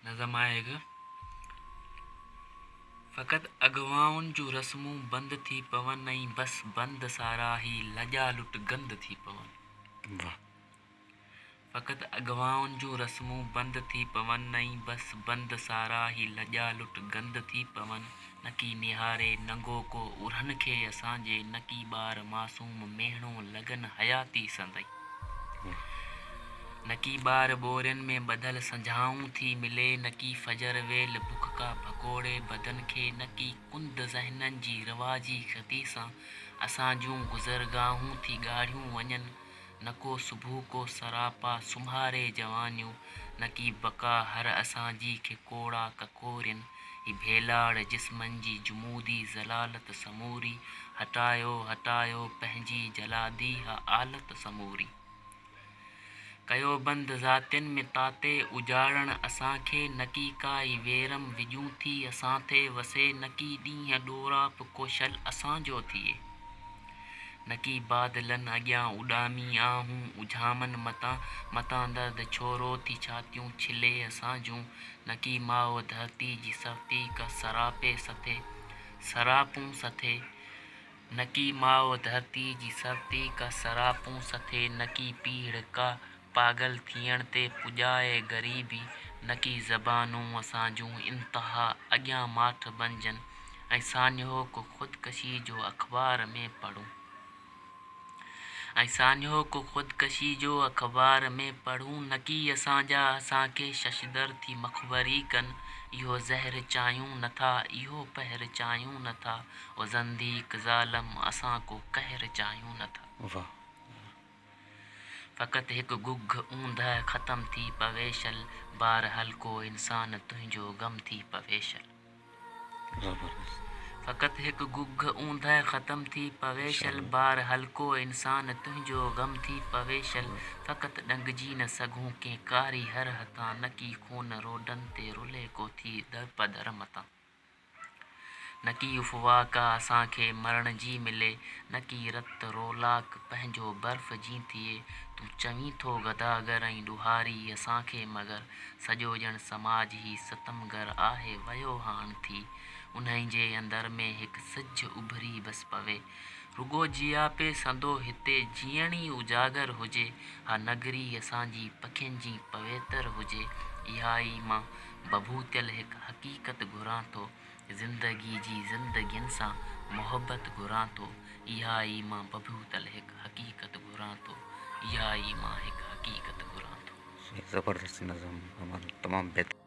نظم آهي هڪ. فقط اغوائن جون رسمون بند ٿي پون ۽ بس بند سارا هي لڄا لٽ گند ٿي پون. واھ. فقط اغوائن جون رسمون بند ٿي پون ۽ بس بند سارا هي لڄا لٽ گند ٿي پون. نڪي نهاري ننگو ڪو ارهن کي اسان جي نڪي ٻار معصوم ميهڻو لڳن حياتي سندئي. نڪي ٻار ٻورين ۾ ٻڌل سنجهائون ٿي ملي، نڪي فجر ويل بک ڪا ڀڪوڙي بدن کي، نڪي ڪند ذهنن جي رواجي خطي سان اسان جون گذرگاهون ٿي ڳاڙهيون وڃن، نڪو صبح ڪو سراپا سمهاري جوانيون، نڪي بقا هر اسان جي کي ڪوڙا ڪڪورين. هي ڀيلاڙ جسمن جي جمودي ذلالت سموري، هٽايو هٽايو پنهنجي جلادي ها آلت سموري. ڪيو بند ذاتين ۾ تاتي اجاڙڻ اسان کي، نڪي ڪائي ويرم وڄون ٿي اسان تي وسي، نڪي ڏينهن ڏوراپ ڪو شل اسان جو ٿئي. نڪي بادلن اڳيان اڏامي آهون اجهامن متان، متان درد ڇورو ٿي ڇاتيون ڇلي اسان جون، نڪي ماء ڌرتي جي سرتي ڪا سراپي سٿي، سراپون سٿي، نڪي ماء ڌرتي جي سرتي ڪا سراپون سٿي، نڪي پيڙهه ڪا پاڳل ٿيڻ تي پڄائي غريبي، نڪي زبانون اسان جون انتها اڳيان ماٺ بنجن ۽ سانحو ڪو خودڪشي جو اخبار ۾ پڙهون ۽ سانحو ڪو خودڪشي جو اخبار ۾ پڙهون، نڪي اسان جا اسان کي ششدر ٿي مخبري ڪن، اهو زهر چاهيون نٿا، اهو پهر چاهيون نٿا، او زنديق ظالم اسان ڪو قهر چاهيون نٿا. واھ. فقط هڪ گگهه اوندهه ختم ٿي پوي شل، بار هلڪو انسان تنهنجو غم ٿي پوي شل. زبردست. فقط هڪ گگهه اوندهه ختم ٿي پوي شل، بار هلڪو انسان تنهنجو غم ٿي پوي شل. فقط ڏنگجي نه سگهون ڪنهن ڪاري هر هٿان، نڪي خون روڊن تي رلي ڪو ٿي درپدر متان. نڪي افواهه ڪا اسان کي مرڻ جي ملي، نڪي رت رولاڪ پنهنجو برف جين ٿئي. تون چوين ٿو گداگر ۽ ڏوهاري اسان کي مگر، سڄو ڄڻ سماج هي ستمگر آهي ويو هاڻ ٿي. انهي جي اندر ۾ هڪ سج اڀري بس پوي. رڳو جياپي سندو هتي جيئڻ ئي اجاگر هجي، ها نگري اسان جي پکين جين پويتر هجي، اها ئي مان ڀڀوتيل هڪ حقيقت گهران ٿو، زندگي جي زندگين سان محبت گهران ٿو، اها ئي مان ڀڀوتل هڪ حقيقت گهران ٿو، اها ئي مان هڪ حقيقت گهران ٿو. زبردست نظم تمام بهترين.